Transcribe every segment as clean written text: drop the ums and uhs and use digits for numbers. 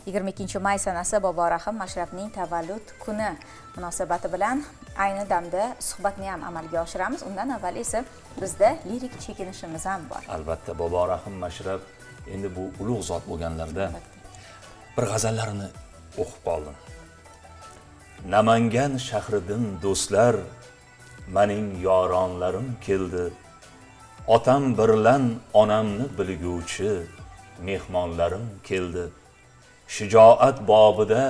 22 may sanasi Boborahim Mashrabning tavallud kuni munosabati bilan ayni damda suhbatni ham amalga oshiramiz. Undan avval esa bizda lirik chekinishimiz ham bor. Albatta, Boborahim Mashrab endi bu ulug' zot bo'lganlarda bir g'azallarini o'qib qoldim. Namangan shahridin do'stlar, maning yoronlarim keldi. Otam birlan onamni bilguvchi mehmonlarim keldi. Shijoat bobida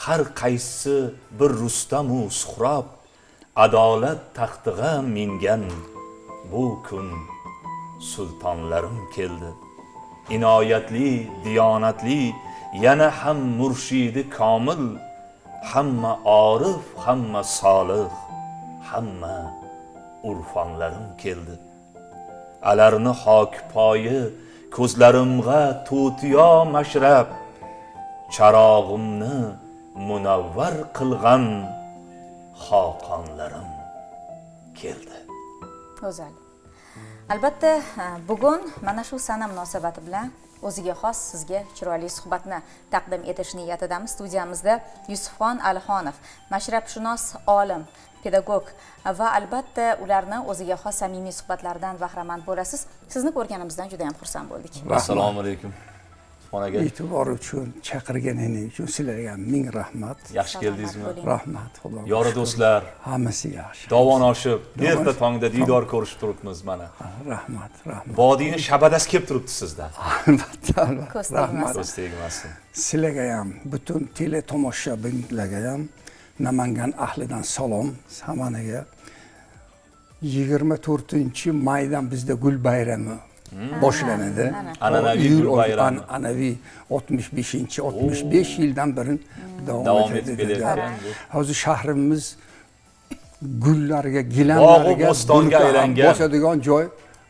har qaysisi bir Rustamu Suhrob, adolat taxtiga mingan bu kun sultonlarim keldi. Inoyatli, diyonatli, yana ham murshidi komil, hamma orif, hamma solih, hamma urfonlarim keldi. Alarni poyi ko'zlarimg'a tutiyo mashrab, charog'imni munavvar qilgan xoqonlarim keldi. Go'zal. Albatta, bugun mana shu sana munosabati bilan o'ziga xos sizga chiroyli suhbatni taqdim etish niyatidamiz. Studiyamizda Yusufxon Alixonov, mashrabshunos olim, pedagog va albatta ularni o'ziga xos samimiy suhbatlaridan bahramand bo'lasiz. Sizni ko'rganimizdan juda ham xursand bo'ldik. Assalomu alaykum, Yusufxon aka. E'tibor uchun, chaqirganingiz uchun sizlarga ming rahmat. Yaxshi keldingizmi? Salomat bo'ling. Rahmat, Xudoga Yori shukur. do'stlar, Hammasi yaxshi. Dovon oshib, erta tongda diydor ko'rishib turibmiz mana. Rahmat, rahmat. Vodiyni shabadasi kelib turibdi sizdan. Albatta, albatta. Ko'z Rahmat. tegmasin. Ko'z tegmasin. Sizlarga ham, butun teletomoshabinlarga ham Namangan ahlidan salom hammaniga. 24-maydan bizda gul bayrami boshlanadi. An'anaviy Iyul gul bayrami. An'anaviy 65 65 yildan beri davom Davom etadi. etib kelayotgan bu. Hozir shahrimiz gullarga, gilamlarga, Bog'u bo'stonga burka- aylangan. Bosadigan joy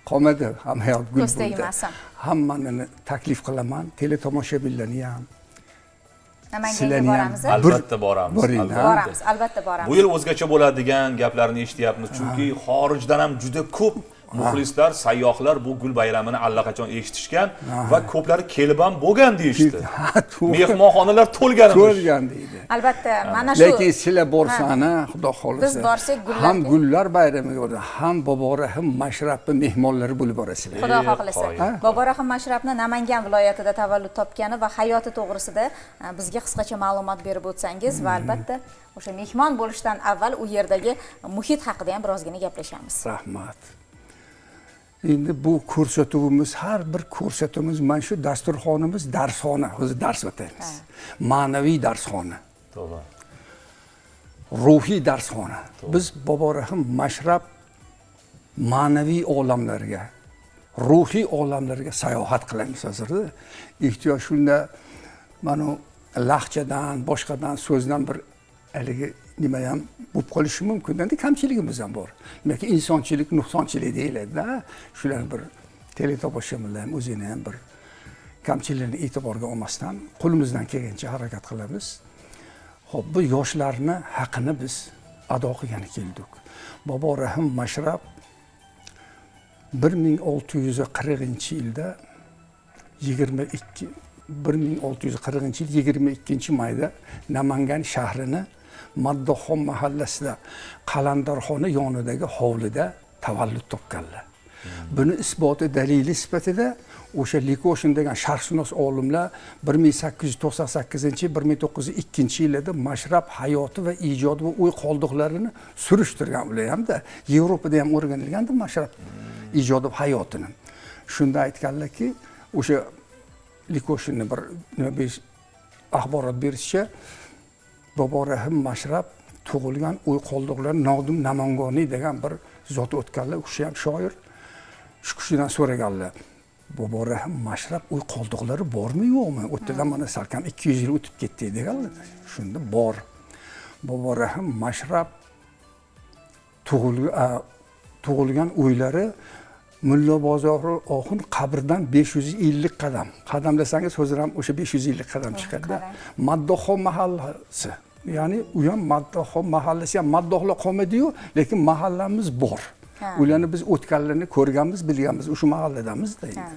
qolmadi. Hamma yoq gul Ko'z bo'ldi. tegmasin. Hammani taklif qilaman, teletomoshabinlarni ham. Namanganga Sizlarni ham boramiz, a? Albatta boramiz. Boring, ha? Albatta. Boramiz, albatta boramiz. Bu yil o'zgacha bo'ladi degan gaplarni eshityapmiz, chunki xorijdan ham juda ko'p muxlislar, sayyohlar bu gul bayramini allaqachon eshitishgan va ko'plari kelib ham bo'lgan deyishdi. Ha, to'g'ri. Mehmonxonalar to'lganmish. To'lgan deydi. Albatta, mana shu Lekin sizlar borsan, xudo xohlasa. Biz borsak gullarga- Ham gullar bayramiga boradi, ham Boborahim Mashrabni mehmonlari bo'lib borasizlar. Xudo xohlasa. Qoyil. Boborahim Mashrabni Namangan viloyatida tavallud topgani va hayoti to'g'risida bizga qisqacha ma'lumot berib o'tsangiz va albatta o'sha mehmon bo'lishdan avval u yerdagi muhit haqida ham birozgina gaplashamiz. Rahmat. Endi bu ko'rsatuvimiz, har bir ko'rsatuvimiz, mana shu dasturxonimiz darsxona, o'zi dars o'tamiz. Ma'naviy darsxona, ruhiy darsxona. Biz Boborahim Mashrab ma'naviy olamlarga, ruhiy olamlarga sayohat qilamiz hozirda. Ehtiyoj shunda mana lahjadan, boshqadan, so'zdan bir haligi nima ham bo'lib qolishi mumkin. Endi kamchiligimiz ham bor. Demak, insonchilik nuqsonchilik deyiladi-da. Shular bir teletomoshabinlar ham o'zini ham bir kamchiligini e'tiborga olmasdan qo'limizdan kelgancha harakat qilamiz. Xo'p, bu yoshlarni haqini biz ado qilgani keldik. Boborahim Mashrab 1640-yilda 22 1640-yil 22-mayda Namangan shahrini Maddoxon mahallasida Qalandarxona yonidagi hovlida tavallud topganlar. Buni isboti, dalili sifatida o'sha Likoshin degan sharqshunos olimlar 1898 1902 yillarda Mashrab hayoti va ijodi va uy qoldiqlarini surishtirgan ular hamda Yevropada ham o'rganilgandi Mashrab ijodi va hayotini. Shunda aytganlarki, o'sha Likoshinni bir nima axborot berishicha, Boborahim Mashrab tug'ilgan uy qoldiqlari Nodim Namangoniy degan bir zot o'tganlar, u kishi ham shoir. Shu kishidan so'raganlar: Boborahim Mashrab uy qoldiqlari bormi, yo'qmi? U yerdan mana salkam 200 yil o'tib ketdi deganlar. Shunda bor. Boborahim Mashrab tug'ilgan uylari Mulla Bozori Oxun qabridan 550 qadam. Qadam desangiz hozir ham o'sha 550 qadam chiqadi. Qarang. Maddoxon mahallasi. Ya'ni u ham Maddoxon mahallasi ham maddohlar qolmaydi-yu, lekin mahallamiz bor. Ularni biz o'tganlarini ko'rganmiz, bilganmiz, o'sha mahalladamiz endi.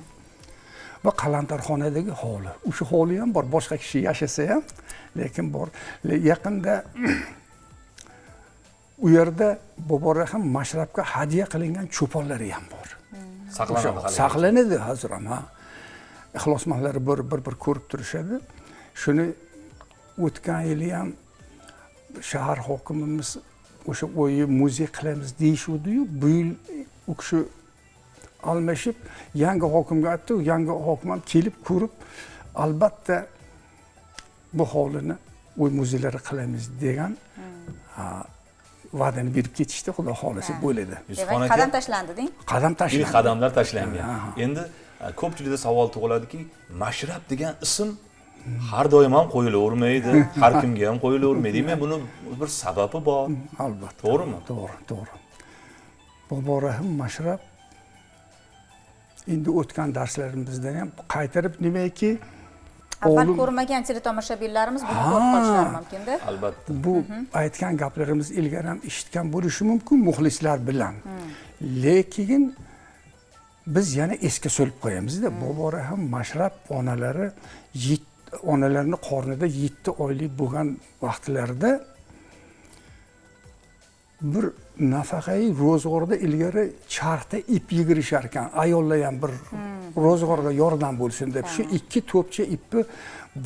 Va qalandarxonadagi hovli. O'sha hovli ham bor, boshqa kishi yashasa ham, lekin bor. Yaqinda u yerda Boborahim Mashrabga hadya qilingan cho'ponlari ham bor. Saqlanadi hali. Saqlanadi hozir ham, ha. Ixlosmandlar bir ko'rib turishadi. Shuni o'tgan yili ham shahar hokimimiz o'sha o'yi muzey qilamiz deyishuvdi-yu, bu yil u kishi almashib yangi hokimga aytdi, yangi hokim ham kelib ko'rib, albatta bu hovlini o'y muzeylari qilamiz degan va'dani berib ketishdi, Xudo xohlasa bo'ladi. Demak, qadam tashlandi deng? Qadam tashlandi. İlk qadamlar tashlangan. Endi ko'pchilikda savol tug'iladiki, Mashrab degan ism har doim ham qo'yilavermaydi, har kimga ham qo'yilavermaydi. Demak, buni bir sababi bor. Albatta. To'g'rimi? To'g'ri, to'g'ri. Boborahim Mashrab endi o'tgan darslarimizdan ham qaytarib nimaki avval ko'rmagan teletomoshabinlarimiz buni ko'rib qolishlari mumkin-da. Albatta. Bu aytgan gaplarimiz ilgari ham eshitgan bo'lishi mumkin muxlislar bilan. Lekin biz yana esga solib qo'yamiz-da, Boborahim Mashrab onalari onalarini qornida 7 oylik bo'lgan vaqtlarida bir nafaqai ro'zg'orda ilgari charxda ip yigirishar ekan. Ayollar ham bir ro'zg'orga yordam bo'lsin deb shu 2 to'pcha ipni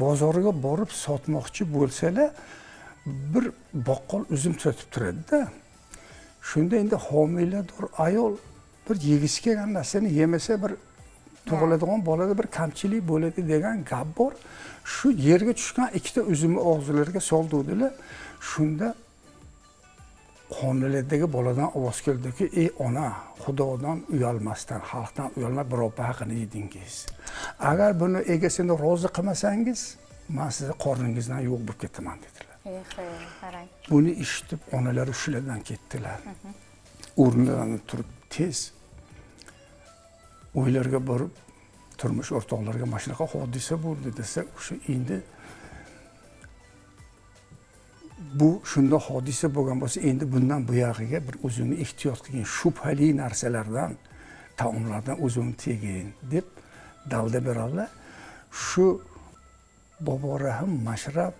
bozorga borib sotmoqchi bo'lsalar, bir boqqol uzum sotib turadi-da. Shunda endi homilador ayol bir yegisi kelgan narsani yemasa bir tug'iladigan bolada bir kamchilik bo'ladi degan gap bor. Shu yerga tushgan 2 ta uzumni og'zilariga soldirdilar. Shunda xonadagi boladan ovoz keldiki, ey ona, Xudodan uyalmasdan, xalqdan uyalmay birov haqini yedingiz. Agar buni egasini rozi qilmasangiz, men sizni qorningizdan yo'q bo'lib ketaman dedilar. Qarang. Buni eshitib onalari shulardan ketdilar. O'rnlaridan turib tez uylarga borib turmush o'rtoqlariga mana shunaqa hodisa bo'ldi desa, o'sha endi bu shunda hodisa bo'lgan bo'lsa, endi bundan buyog'iga bir o'zingni ehtiyot qilgin, shubhali narsalardan, taomlardan o'zingni tegin deb dalda beradilar. Shu Boborahim Mashrab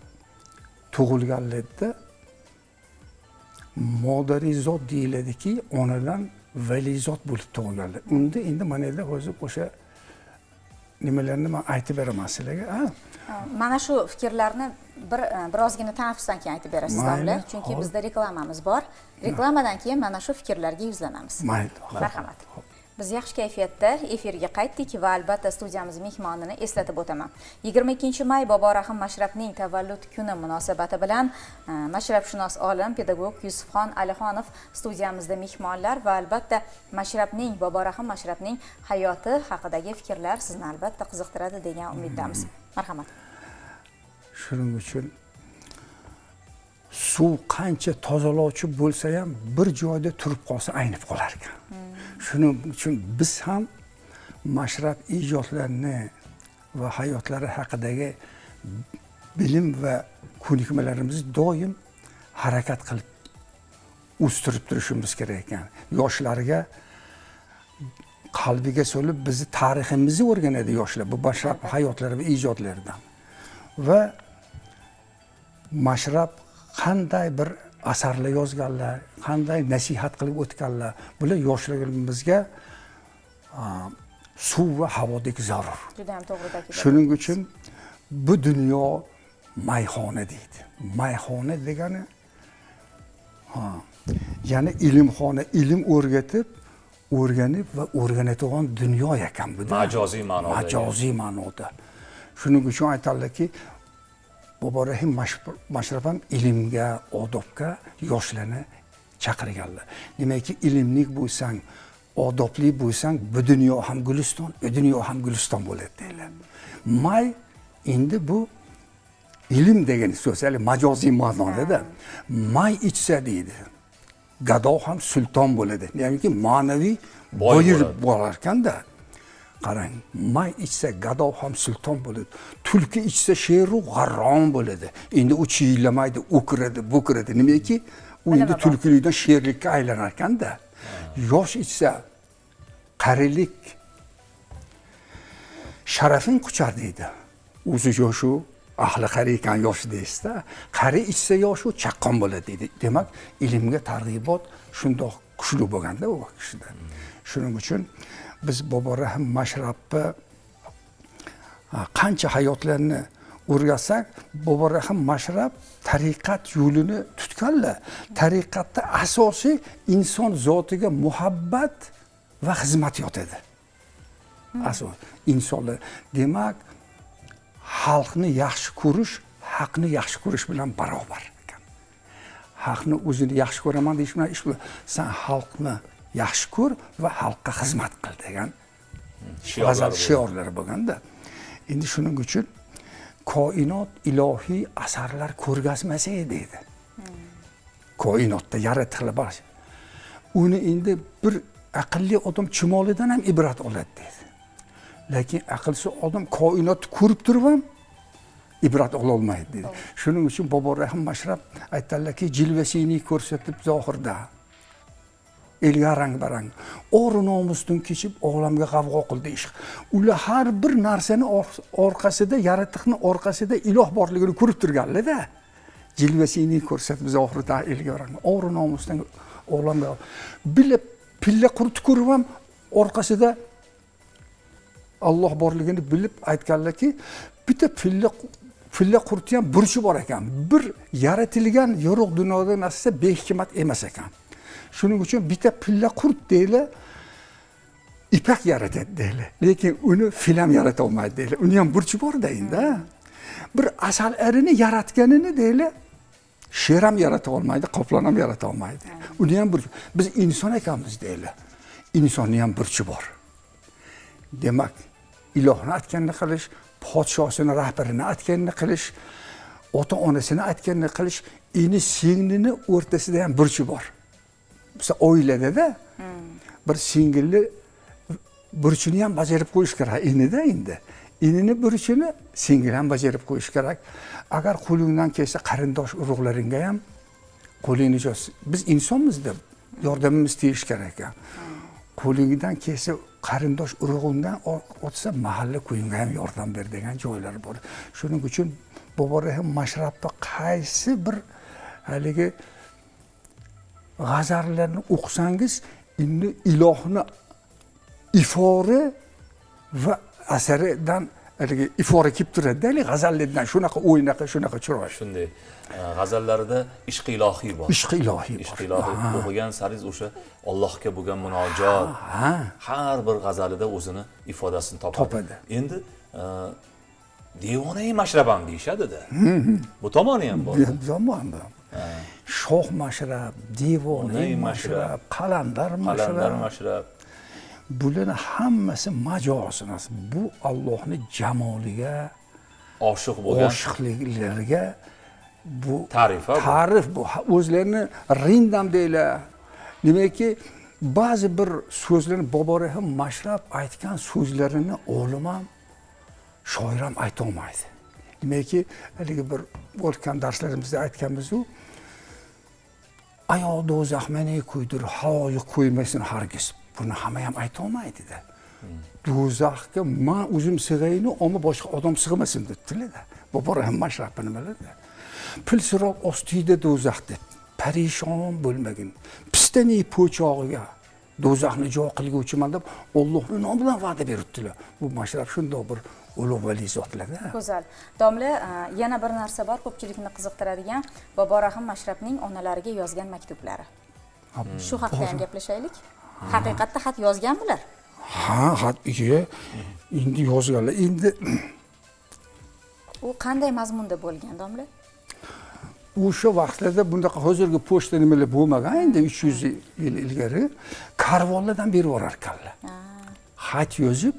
tug'ilganlarda modarizot deyiladiki, onadan valizot bo'lib tug'ilganlar. Unda endi mana yerda hozir o'sha nimalarni men aytib beraman sizlarga. Mana shu fikrlarni birozgina tanaffusdan keyin aytib berasiz, domla, chunki bizda reklamamiz bor. Reklamadan keyin mana shu fikrlarga yuzlanamiz. Mayli. Marhamat. Biz yaxshi kayfiyatda efirga qaytdik va albatta studiyamiz mehmonini eslatib o'taman. 22 may Boborahim Mashrabning tavallud kuni munosabati bilan mashrabshunos olim, pedagog Yusufxon Alixonov studiyamizda mehmonlar va albatta Mashrabning, Boborahim Mashrabning hayoti haqidagi fikrlar sizni albatta qiziqtiradi degan umiddamiz. Marhamat. Shuning uchun suv qancha tozalovchi bo'lsa ham bir joyda turib qolsa aynib qolar ekan. Shuning uchun biz ham Mashrab ijodlarini va hayotlari haqidagi bilim va ko'nikmalarimizni doim harakat qilib o'stirib turishimiz kerak ekan. Yoshlarga qalbiga solib bizni tariximizni o'rganadi yoshlar bu Mashrab hayotlari va ijodlaridan. Va Mashrab qanday bir asarlar yozganlar, qanday nasihat qilib o'tganlar, bular yoshlarimizga suv va havodek zarur. Juda ham to'g'ri ta'kidladingiz. Shuning uchun bu dunyo mayxona deydi. Mayxona degani ya'ni ilmxona, ilm o'rgatib, o'rganib va o'rganadigan dunyo ekan bu. Majoziy ma'noda. Majoziy ma'noda. Shuning uchun aytadilarki, Boborahim Mashrab ham ilmga, odobga yoshlarni chaqirganlar. Demakki, ilmli bo'lsang, odobli bo'lsang, bu dunyo ham guliston, u dunyo ham guliston bo'ladi deyiladi. May endi bu ilm degan so'z, ya'ni majoziy ma'noda. May ichsa deydi, gado ham sulton bo'ladi. Ya'niki ma'naviy boy bo'lar ekanda. Qarang, may ichsa gado ham sulton bo'ladi. Tulki ichsa sheru g'arron bo'ladi. Endi u chiyillamaydi, o'kiradi, bo'kiradi. Nimaki, u endi tulkilikdan sherlikka aylanar ekanda. Yosh ichsa qarilik Sharafing quchar deydi. O'zi yoshu, ahli qari ekan yosh deysizda. Qari ichsa yoshu chaqqon bo'ladi deydi. Demak, ilmga targ'ibot shundoq kuchli bo'lganda u kishida. Shuning uchun biz Bobo Rahim Mashrabni qancha hayotlarini o'rgatsak, Bobo Rahim Mashrab tariqat yo'lini tutganlar. Tariqatda asosiy inson zotiga muhabbat va xizmat yotadi. Asos insonlar. Demak, xalqni yaxshi ko'rish, haqni yaxshi ko'rish bilan barobar ekan. Haqni o'zini yaxshi ko'raman deyish bilan ish bilan sen xalqni yaxshi ko'r va xalqqa xizmat qil degan shiorlari bo'lganda. Endi shuning uchun koinot ilohiy asarlar ko'rgazmasi deydi. Koinotda yaratiqlar bor. Uni endi bir aqlli odam chumolidan ham ibrat oladi deydi. Lekin aqlsiz odam koinotni ko'rib turib ham ibrat ola olmaydi deydi. Shuning uchun Bobo Rahim Mashrab aytadilarki, jilvasini ko'rsatib zohirda elga rang-barang, or nomusdan kechib olamga g'avg'o qildi ishq. Ular har bir narsani orqasida, yaratiqni orqasida iloh borligini ko'rib turganlar-da. Jilvasini ko'rsatib zohirda elga rang, or nomusdan olamga bilib pilla qurti ko'rib ham orqasida Alloh borligini bilib aytganlarki, bitta pilla qurti ham burchi bor ekan. Bir yaratilgan yorug' dunyoda narsa behikmat emas ekan. Shuning uchun bitta pilla qurt deyli ipak yaratadi deyli, lekin uni fil ham yarata olmaydi deyli. Uni ham burchi bor-da endi. Bir asal arini yaratganini deyli sher ham yarata olmaydi, qoplon ham yarata olmaydi. Uni ham burchi. Biz inson ekanmiz deyli. Insonni ham burchi bor. Demak, ilohni aytganini qilish, podshosini rahbarini aytganini qilish, ota-onasini aytganini qilish, ini singlini o'rtasida ham burchi bor. Mesela oilada-da bir singilli burchini ham bajarib qo'yish kerak, inida endi. Inini burchini singil ham bajarib qo'yish kerak. Agar qo'lingdan kelsa qarindosh urug'laringga ham qo'lingni cho'z. Biz insonmiz deb yordamimiz tegish kerak ekan. Qo'lingdan kelsa qarindosh urug'ingdan o'tsa mahalla ko'yingga ham yordam ber degan joylar bor. Shuning uchun Bobo Rahim Mashrabni qaysi bir haligi g'azallarni o'qisangiz, endi ilohni ifori va asaridan haligi ifora kelib turadi-da, haligi g'azallardan shunaqa o'ynaqa, shunaqa chiroyli. Shunday g'azallarida ishqi ilohiy bor. Ishqi ilohiy bor. Ishqi ilohiy o'qigan saringiz o'sha Allohga bo'lgan munojot har bir g'azalida o'zini ifodasini topadi. Endi devonai mashrab ham deyishadi-da. Bu tomoni ham bor. Bu tomoni bor. Shoh mashrab, devonai mashrab, qalandar mashrab. Bularning hammasi majoz narsa. Bu Allohning jamoliga oshiq bo'lgan oshiqliklarga bu ta'rif, ta'rif bu. O'zlarini rindam deylar. Nimaki ba'zi bir so'zlarni Bobo Rahim Mashrab aytgan so'zlarini olim ham, shoir ham ayta olmaydi. Nimaki haligi bir o'tgan darslarimizda aytganmiz-u, ayo do'zax meni kuydir, haloyiq qo'ymasin hargiz. Buni hamma ham ayta olmaydi-da. Do'zaxga men o'zim sig'ayni, ammo boshqa odam sig'masin debdilar-da. Bobo Rahim Mashrabni nimalarda? Pul siroq ostida do'zax deb parishon bo'lmagin. Pistani po'chog'iga do'zaxni jo qilguvchiman deb Allohning nomidan va'da beribdilar. Bu Mashrab shundoq bir ulug' vali zotlar-da. Go'zal. Domla, yana bir narsa bor, ko'pchilikni qiziqtiradigan Bobo Rahim Mashrabning onalariga yozgan maktublari. Shu haqda ham gaplashaylik. Haqiqatda xat yozganmilar? Ha, xat endi yozganlar. Endi u qanday mazmunda bo'lgan, domla? O'sha vaqtlarda bundaqa hozirgi pochta nimalar bo'lmagan, endi 300 yil ilgari karvonlardan berib yuborar ekanlar. Xat yozib,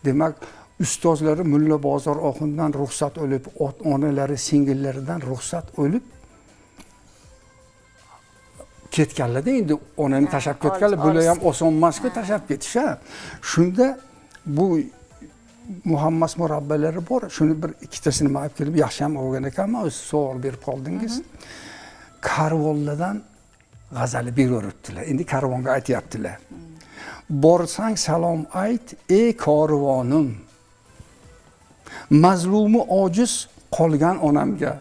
demak, ustozlari Mulla Bozor oxundan ruxsat olib, onalari, singillaridan ruxsat olib ketganlarda endi onani tashlab ketganlar. Bular ham oson emasku tashlab ketish. Shunda bu muhammas murabbalari bor. Shuni bir ikkitasini men olib kelib, yaxshi ham olgan ekanman, o'zi savol berib qoldingiz. Karvonlardan g'azali beraveribdilar. Endi karvonga aytyaptilar. Borsang salom ayt, ey korvonim. Mazlumi ojiz qolgan onamga.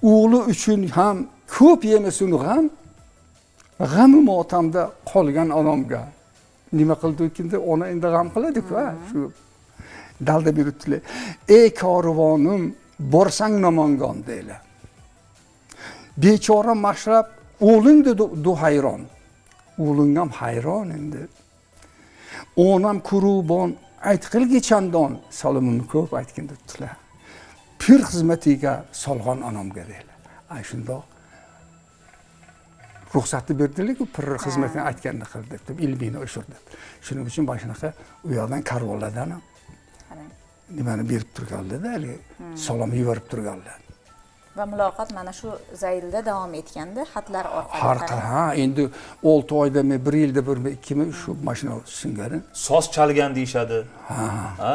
O'g'li uchun ham ko'p yemasin g'am, g'ami motamda qolgan onamga. Nima qildi endi ona endi g'am qiladi-ku, shu dalda beribdilar. Ey korvonim, borsang Namangan deylar. Bechora Mashrab o'g'ling du hayron. O'g'ling ham hayron endi. Onam kurubon aytqilgi chandon, salomimni ko'p aytgin debdilar. Pir xizmatiga solg'on onamga deylar. Ay shundoq ruxsatni berdilar-ku, pir xizmatini aytganini qil deb, ilmini oshir deb. Shuning uchun mana shunaqa u yoqdan karvonlardan ham nimani berib turganlar-da, haligi salom yuborib turganlar. Va muloqot mana shu zaylda davom etganda xatlar orqali. Har xil, ha, endi 6 oydami, 1 yilda birmi, 2mi shu mashina singari. Soz chalgan deyishadi. Ha,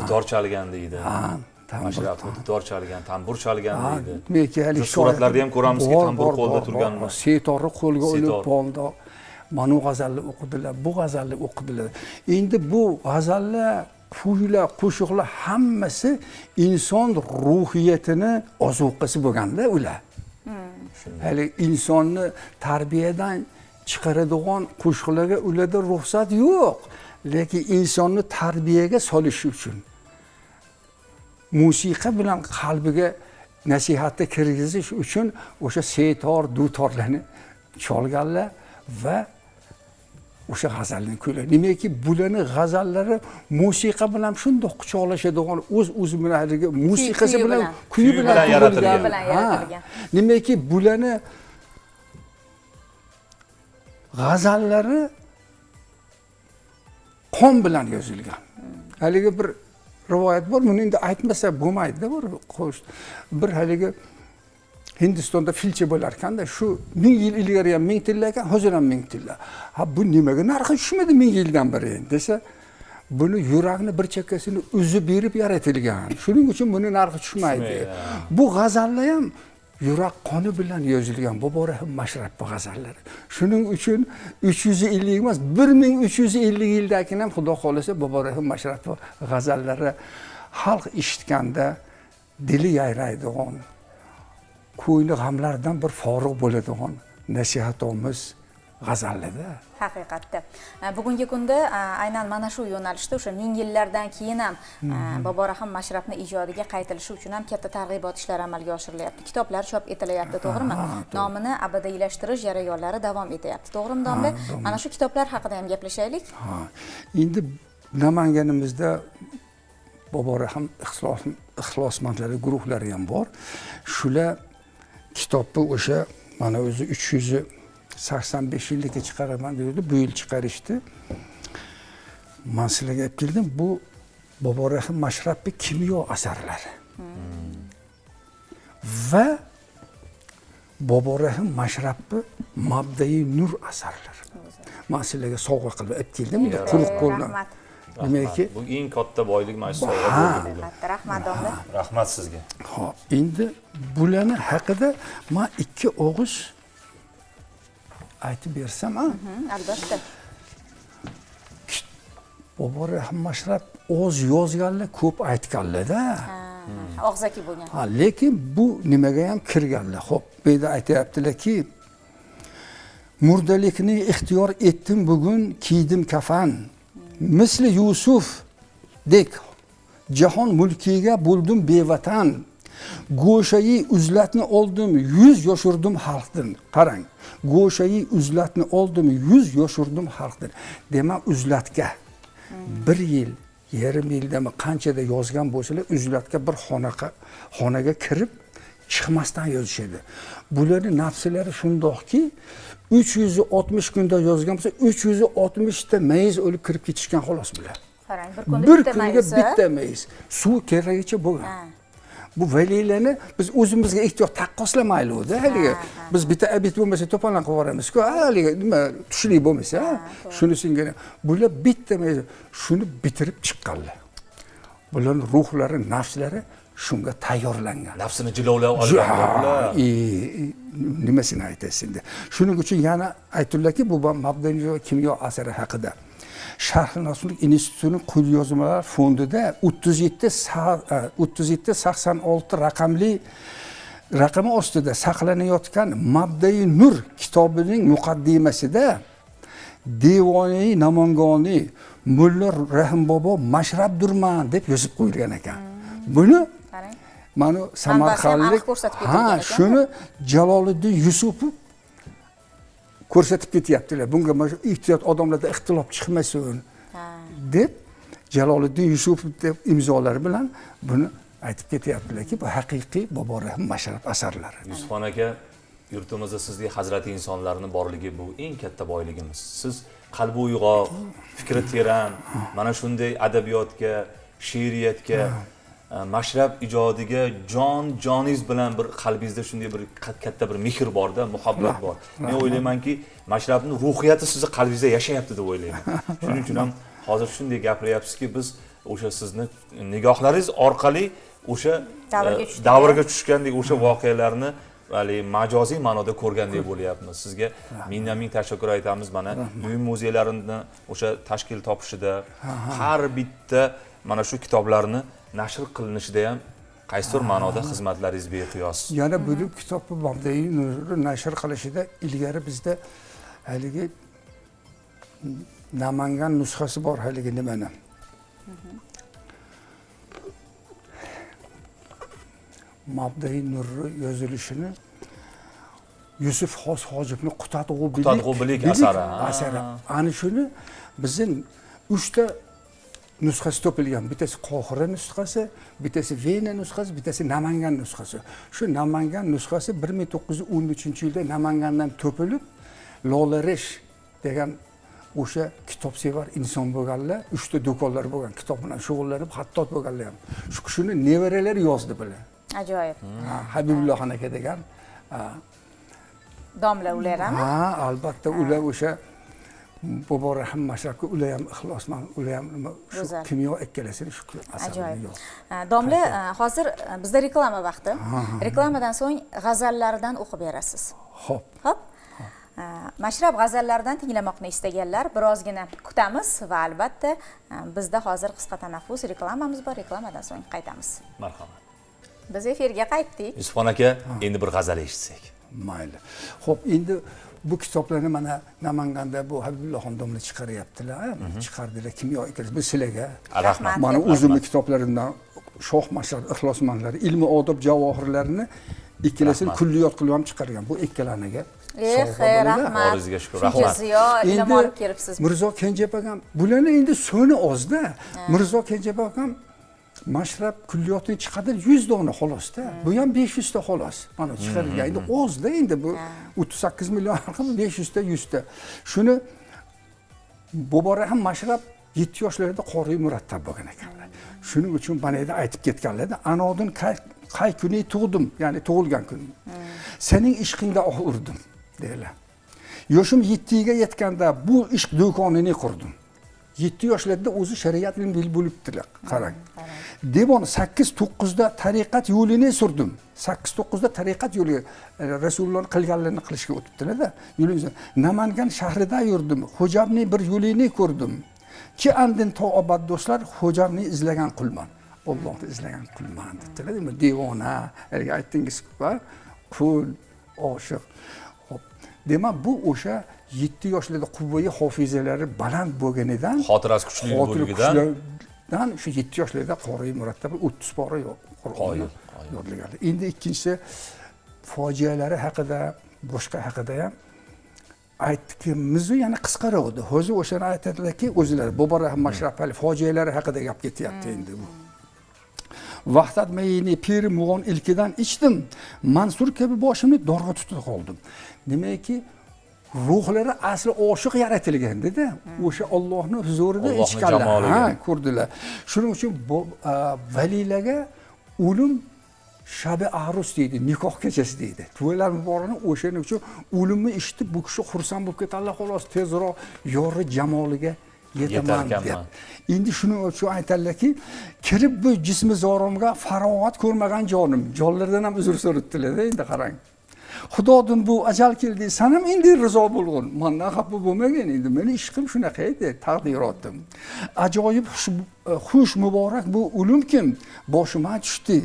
dutor chalgan deydi. Ha, tambur dutor chalgan, tambur chalgan deydi. Demakki, hali suratlarda ham ko'ramizki, tambur qo'lda turgan. Setorni qo'lga olib bo'ldi. Mana bu g'azalni o'qidilar, bu g'azalni o'qidilar. Endi bu g'azallar, kuylar, qo'shiqlar hammasi inson ruhiyatini ozuqasi bo'lganda ular. Hali insonni tarbiyadan chiqaradigan qo'shiqlarga ularda ruxsat yo'q, lekin insonni tarbiyaga solish uchun musiqa bilan qalbiga nasihatni kirgizish uchun o'sha setor, dutorlarni cholganlar va o'sha g'azalni kuylar. Nimaki bularni g'azallari musiqa bilan shundoq quchoqlashadigan, o'z-o'zi bilan haligi musiqasi bilan, kuyi bilan yaratilgan. Nimaki bularni g'azallari qon bilan yozilgan. Haligi bir rivoyat bor, buni endi aytmasa bo'lmaydi-da, bir haligi Hindistonda filcha bo'larkanda, shu 1000 yil ilgari ham 1000 tilla ekan, hozir ham 1000 tilla. Ha, bu nimaga narxi tushmadi 1000 yildan beri endi desa, buni yurakni bir chekkasini uzib berib yaratilgan. Shuning uchun buni narxi tushmaydi. Bu g'azallar ham yurak qoni bilan yozilgan. Bu bora ham Mashrab g'azallari. Shuning uchun 350 emas, 1350 yildagidan ham Xudo xolasa Boborahim Mashrab g'azallari xalq eshitganda dili yayraydigan, ko'ngli g'amlardan bir forig' bo'ladigan nasihatimiz g'azallarda. Haqiqatda. Bugungi kunda aynan mana shu yo'nalishda o'sha 1000 yillardan keyin ham Boborahim Mashrabni ijodiga qaytilishi uchun ham katta targ'ibot ishlari amalga oshirilyapti. Kitoblar chop etilyapti, to'g'rimi? Nomini abadiylashtirish jarayonlari davom etyapti, to'g'rimi domla? Mana shu kitoblar haqida ham gaplashaylik. Ha, endi Namanganimizda Boborahim ixlosmandlari guruhlari ham bor. Shular kitobni o'sha mana o'zi 385 yillikka chiqaraman dedi, bu yil chiqarishdi. Men sizlarga olib keldim, bu Boborahim Mashrabni kimyo asarlari. Va Boborahim Mashrabni Mabdai Nur asarlari. Men sizlarga sovg'a qilib olib keldim, endi quruq qo'ldan. Demakki, bu eng katta boylik mana shu sovg'a bo'ldi bugun. Rahmat domla. Rahmat sizga. Xo'p, endi bularni haqida men 2 og'iz aytib bersam, ha? Albatta. Boborahim Mashrab o'z yozganlar, ko'p aytganlar-da. Og'zaki bo'lgan. Ha, lekin bu nimaga ham kirganlar. Xo'p, bu yerda aytayaptilarki, murdalikni ixtiyor etdim bugun, kiydim kafan. Misli Yusuf dek jahon mulkiga bo'ldim bevatan. Go'shayi uzlatni oldim, yuz yoshirdim xalqdan. Qarang, go'shayi uzlatni oldim, yuz yoshirdim xalqdan. Demak, uzlatga 1 yil, yarim yildami qanchada yozgan bo'lsalar, uzlatga bir xonaga kirib chiqmasdan yozishadi. Bularning nafslari shundoqki, 360 kunda yozgan bo'lsa, 360 ta mayiz o'lib kirib ketishgan xolos bular. Qarang, bir kunda bitta mayiz. Bitta mayiz. Suv keragicha bo'lgan. Bu valiylarni biz o'zimizga ehtiyot taqqoslamaylik-da, haligi. Biz bitta abit bo'lmasa to'polon qilib yuboramiz-ku, haligi nima tushlik bo'lmasa, shuni singari. Bular bitta mayiz shuni bitirib chiqqanlar. Bularning ruhlari, nafslari shunga tayyorlangan. Nafsini jilovlab olganlar bular. Nimasini aytasiz endi? Shuning uchun yana aytdilarki, bu Mabdai kimyo asari haqida. Sharqshunoslik institutining qo'lyozmalar fondida 37 87 raqamli raqami ostida saqlanayotgan Mabdai Nur kitobining muqaddimasida Devoniy Namangoniy Mulla Rahimbobo Mashrabdurman deb yozib qo'yilgan ekan. Buni Qarang. mana samarqandlik, aniq ko'rsatib ha, ketilgan ekan. Shuni Jaloliddin Yusupov ko'rsatib ketyaptilar. Bunga mana shu ehtiyot, odamlarda ixtilof chiqmasin deb Jaloliddin Yusupov deb imzolari bilan buni aytib ketyaptilarki, bu haqiqiy Bobo Rahim Mashrab asarlari. Yusufxon aka, yurtimizda sizdek hazrati insonlarni borligi bu eng katta boyligimiz. Siz qalbi uyg'oq, fikri teran, mana shunday adabiyotga, she'riyatga, Mashrab ijodiga jon joningiz bilan bir qalbingizda shunday bir katta bir mehr borda, muhabbat bor. Men o'ylaymanki, Mashrabni ruhiyati sizni qalbingizda yashayapti deb o'ylayman. Shuning uchun ham hozir shunday gapiryapsizki, biz o'sha sizni nigohlaringiz orqali o'sha davrga tushdik. Davrga tushgandek, o'sha voqealarni haligi majoziy ma'noda ko'rgandek bo'lyapmiz. Sizga mingdan ming tashakkur aytamiz. Mana uy muzeylarini o'sha tashkil topishida, har bitta mana shu kitoblarni nashr qilinishida ham qaysidir ma'noda xizmatlaringiz beqiyos. Yana bu kitobni, Mabdai Nurni nashr qilishida ilgari bizda haligi Namangan nusxasi bor, haligi nimani, Mabdai Nurni yozilishini Yusuf Xos Hojibni Qutadg'u Bilik Qutadg'u Bilik asari, ha. Asari. Ana shuni bizim uchta nusxasi topilgan: bittasi Qohira nusxasi, bittasi Vena nusxasi, bittasi Namangan nusxasi. Shu Namangan nusxasi 1913-yilda Namangandan topilib, Lolaresh degan o'sha kitobsevar inson bo'lganlar, uchta do'konlar bo'lgan, kitob bilan shug'ullanib, xattot bo'lganlar ham, shu kishini nevaralari yozdi bular. Ajoyib. Ha, Habibulloxon aka degan, ha. Domla ular ham. Ha, albatta, ular o'sha Bobo Rahim Mashrabga ular ham ixlosmand, ular ham nima shu Go'zal. kimyo ikkalasini shu asarini Ajoyib. yozdi. Domla, hozir bizda reklama vaqti. Reklamadan so'ng g'azallaridan o'qib berasiz. Xo'p. Xo'p. Mashrab g'azallaridan tinglamoqni istaganlar, birozgina kutamiz va albatta, bizda hozir qisqa tanaffus, reklamamiz bor, reklamadan so'ng qaytamiz. Marhamat. Biz efirga qaytdik. Yusufxon aka, endi bir g'azal eshitsak. Mayli. Xo'p, endi bu kitoblarni mana Namanganda bu Habibulloxon domla chiqaryaptilar, chiqardilar kimyo ikkalasi. Bu sizlarga. Rahmat. Mana o'zimni kitoblarimdan Shoh Mashrab ixlosmandlari, ilmi odob javohirlarini ikkalasini Rahmat. kulliyot qilib ham chiqargan. Bu ikkalaniga Eh, sovg'a bo'ladi. rahmat. Boringizga shukur, Shuncha rahmat. ziyo ilm Endi olib kelibsiz. Mirzo Kenjabek ham, bularni endi so'ni ozda. Mirzo Kenjabek ham Mashrab kulliyotini chiqardi 100 dona xolosda. Bu ham 500 ta xolos. Mana chiqarilgan. Endi ozda, endi bu 38 million xalqi 500 ta, 100 ta. Shuni Bobo Rahim Mashrab 7 yoshlarida qoriy murattab bo'lgan ekanlar. Shuning uchun mana yerda aytib ketganlarda, anodin qay kuni tug'dim, ya'ni tug'ilgan kunim. Sening ishqingda oh urdim, deydilar. Yoshim 7 ga yetganda bu ishq do'konini qurdim. 7 yoshlarda o'zi shariat ilmi bilib bo'libdilar, qarang. Devon 8-9da tariqat yo'lini surdim. 8-9da tariqat yo'li, Rasululloh qilganlarini qilishga o'tibdilar-da. Yo'lini Namangan shahrida yurdim. Xo'jamning bir yo'lini ko'rdim. Ki andin to abad do'stlar, xo'jamni izlagan qulman. Allohni izlagan qulman debdilar. Demak, devona, haligi aytdingiz, qul, oshiq. Xo'p, demak, bu o'sha 7 yoshlarda quvvai hofizalari baland bo'lganidan, xotirasi kuchli xotira bo'lligidan kuchlidan shu 7 yoshlarda qoriy murattab 30 pora Qur'onni Qoyil, qoyil. yodlaganlar. Endi ikkinchisi, fojialari haqida, boshqa haqida ham aytdikimizu yana qisqaroq edi. Hozir o'shani aytadilarki, o'zlari Bobo Rahim Mashrab hali fojialari haqida gap ketyapti endi bu. Vahdat mayini piri mug'on ilkidan ichdim. Mansur kabi boshimni dorg'a tutib qoldim. Demakki, ruhlari asli oshiq yaratilganda, o'sha Allohning huzurida Allohning ichganlar, jamoliga. Ha, ko'rdilar. Shuning uchun bu valiylarga o'lim shabi arus deydi, nikoh kechasi deydi. To'ylar muborakni o'shaning uchun o'limni eshitib bu kishi xursand bo'lib ketadilar, xolos, tezroq yori jamoliga yetaman Yetarkanman. deb. Endi shuning uchun aytadilarki, kirib bu jismi zoromga farog'at ko'rmagan jonim, jonlardan ham uzr so'rabdilar endi qarang. Xudodan bu ajal keldi, san ham endi rizo bo'lg'in. Mandan xafa bo'lmagin endi, meni ishqim shunaqa edi, taqdirotim. Ajoyib xush muborak bu o'lim kim boshima tushdi.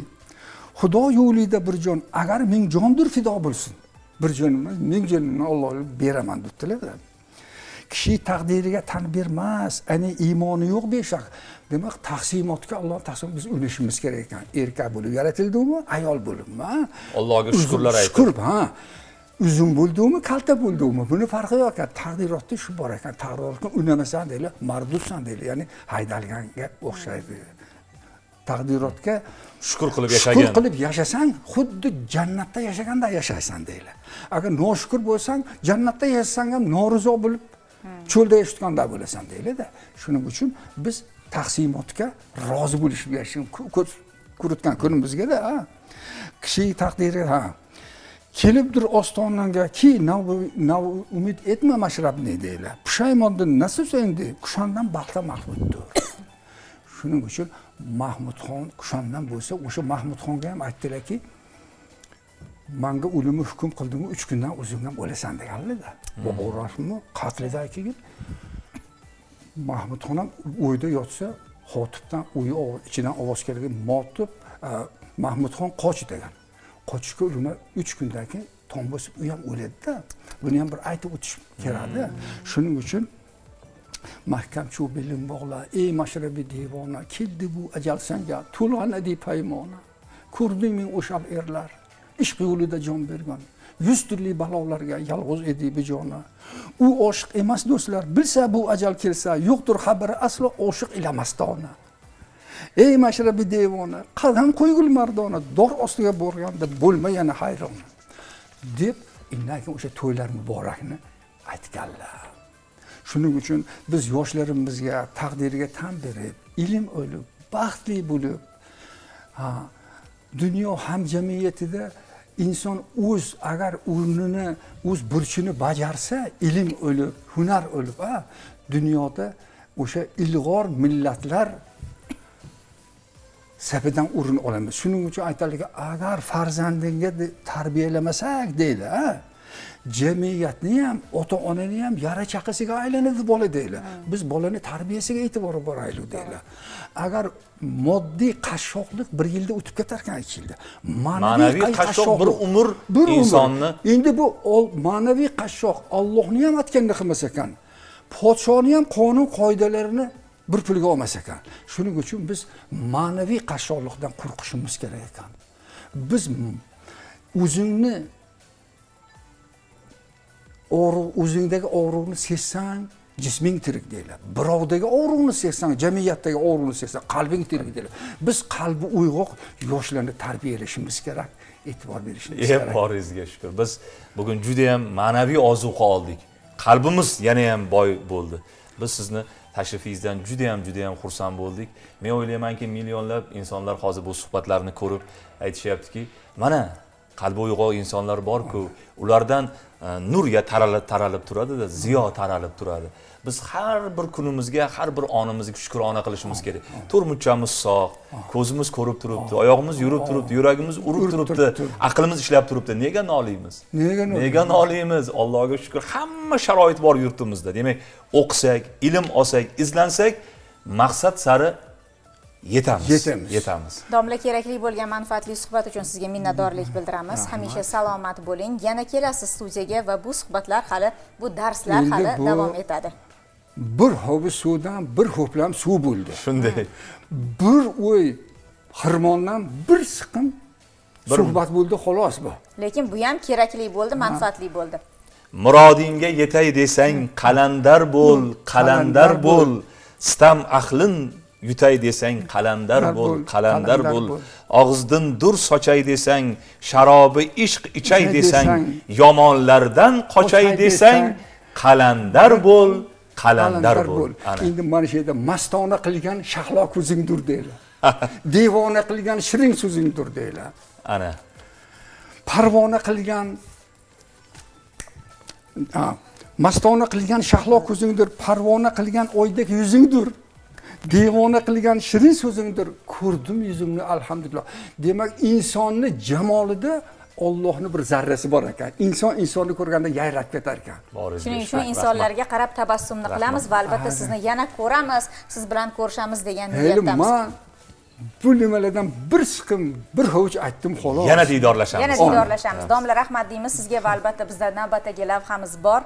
Xudo yo'lida bir jon, agar ming jondir fido bo'lsin. Bir jon emas, ming jonimni Allohga beraman debdilar. Kishi taqdiriga tan bermas, ani iymoni yo'q beshak. Demak, taqsimotga Alloh taqsim biz unashimiz kerak ekan. Erkak bo'lib yaratildimi, ayol bo'libmi? Allohga shukrlar aytib. Shukur, ha. Uzun bo'ldimi, kalta bo'ldimi? Buni farqi yo'q ekan. Taqdirotda shu bor ekan. Taqdirotga unamasan deydi, mardudsan deydi. Ya'ni haydalganga o'xshaydi. Taqdirotga shukur qilib yashagan. Shukur qilib yashasang, xuddi jannatda yashaganda yashaysan deydi. Agar noshukur bo'lsang, jannatda yashasang ham norizo bo'lib cho'lda yashayotganda bo'lasan deydi-da. Shuning uchun biz taqsimotga rozi bo'lishib yashashni ko'rayotgan kunimizga-da, ha. Kishi taqdiri, ha. Kelibdir ostonga ki nav umid etma mashrabni deydi. Pushaymondan nasib endi Kushandan Balxda Mahmuddir. Shuning uchun Mahmudxon Kushandan bo'lsa, o'sha Mahmudxonga ham aytdilarki, manga o'limni hukm qildingmi, 3 kundan o'zing ham o'lasan deganlar-da. Boburni qatlidan keyin Mahmudxon ham o'yda yotsa, xotibdan o'yi ichidan ovoz kelgan, motib Mahmudxon qoch degan. Qochishga ulgurmay 3 kundan keyin tong bosib u ham o'ladi-da. Buni ham bir aytib o'tish kerakda. Shuning uchun mahkam chu belim bog'la, ey mashrabi devona, keldi bu ajal sanga, to'lg'an adi paymona. Ko'rding men o'shal erlar, ishq yo'lida jon bergan, 100 turli balolarga yolg'iz edi bejona. U oshiq emas do'stlar, bilsa bu ajal kelsa, yo'qdir xabari aslo oshiq ila mastona. Ey mashrabi devona, qadam qo'ygul mardona, dor ostiga borganda bo'lma yana hayron. Deb undan keyin o'sha to'ylar muborakni aytganlar. Shuning uchun biz yoshlarimizga taqdirga tan berib, ilm olib, baxtli bo'lib, ha, dunyo hamjamiyatida inson o'z agar o'rnini, o'z burchini bajarsa, ilm olib, hunar olib, ha, dunyoda o'sha ilg'or millatlar safidan o'rin olamiz. Shuning uchun aytadiki, agar farzandingga tarbiyalamasak deydi, ha, jamiyatni ham, ota-onani ham yara chaqasiga aylanadi bola deydi. Biz bolani tarbiyasiga e'tibor beraylik deydi. Agar moddiy qashshoqlik bir yilda o'tib ketar ekan, 2 yilda. Ma'naviy qashshoq bir umr insonni. Endi bu ma'naviy qashshoq Allohni ham aytganini qilmas ekan. Podshoni ham qonun qoidalarini bir pulga olmas ekan. Shuning uchun biz ma'naviy qashshoqlikdan qo'rqishimiz kerak ekan. Biz o'zingni o'zingdagi og'riqni sezsang, jisming tirik deyiladi. Birovdagi og'riqni sezsang, jamiyatdagi og'riqni sezsang, qalbing tirik deyiladi. Biz qalbi uyg'oq yoshlarni tarbiyalashimiz kerak, e'tibor berishimiz kerak. Boringizga shukr. Biz bugun juda ham ma'naviy ozuqa oldik. Qalbimiz yana ham boy bo'ldi. Biz sizni tashrifingizdan juda ham juda ham xursand bo'ldik. Men o'ylaymanki, millionlab insonlar hozir bu suhbatlarni ko'rib aytishyaptiki, mana qalbi uyg'oq insonlar bor-ku, ulardan nur ya taralib turadi-da, ziyo taralib turadi. Biz har bir kunimizga, har bir onimizga shukrona qilishimiz kerak. To'rmuchamiz sog', ko'zimiz ko'rib turibdi, oyog'imiz yurib turibdi, yuragimiz urib turibdi, aqlimiz ishlab turibdi. Nega noliymiz? Nega noliymiz? Allohga shukr, hamma sharoit bor yurtimizda. Demak, o'qisak, ilm olsak, izlansak, maqsad sari yetamiz. Yetamiz. Domla, kerakli bo'lgan manfaatli suhbat uchun sizga minnatdorlik bildiramiz. Hamisha salomat bo'ling. Yana kelasiz studiyaga va bu suhbatlar hali, bu darslar hali davom etadi. Bir hovuz suvdan bir ho'plam suv bo'ldi. Shunday. Bir o'y xirmondan bir siqim suhbat bo'ldi, xolos bu. Lekin bu ham kerakli bo'ldi, manfaatli bo'ldi. Murodingga yetay desang, qalandar bo'l, qalandar bo'l. Sitam ahlin yutay desang, qalandar bo'l, qalandar bo'l. Og'izdan dur sochay desang, sharobi ishq ichay desang, yomonlardan qochay desang, qalandar bo'l, qalandar bo'l. Endi mana shu yerda mastona qilgan shahlo ko'zingdir deydi. Devona qilgan shirin so'zingdir deydi. Ana. Parvona qilgan, mastona qilgan shahlo ko'zingdir, parvona qilgan oydek yuzingdir. Devona qilgan shirin so'zingdir. Ko'rdim yuzingni, alhamdulillah. Demak, insonni jamolida Ollohni bir zarrasi bor ekan. Inson insonni ko'rganda yayrab ketar ekan. Boringizga Shuning uchun rahmat. Insonlarga qarab tabassumni Rahmat. qilamiz va albatta sizni yana ko'ramiz, siz bilan ko'rishamiz degan Endi niyatdamiz. man bu nimalardan bir siqim, bir hovuch aytdim, xolos. Yana diydorlashamiz. Yana diydorlashamiz. Domla, rahmat deymiz sizga va albatta bizda navbatdagi lavhamiz bor.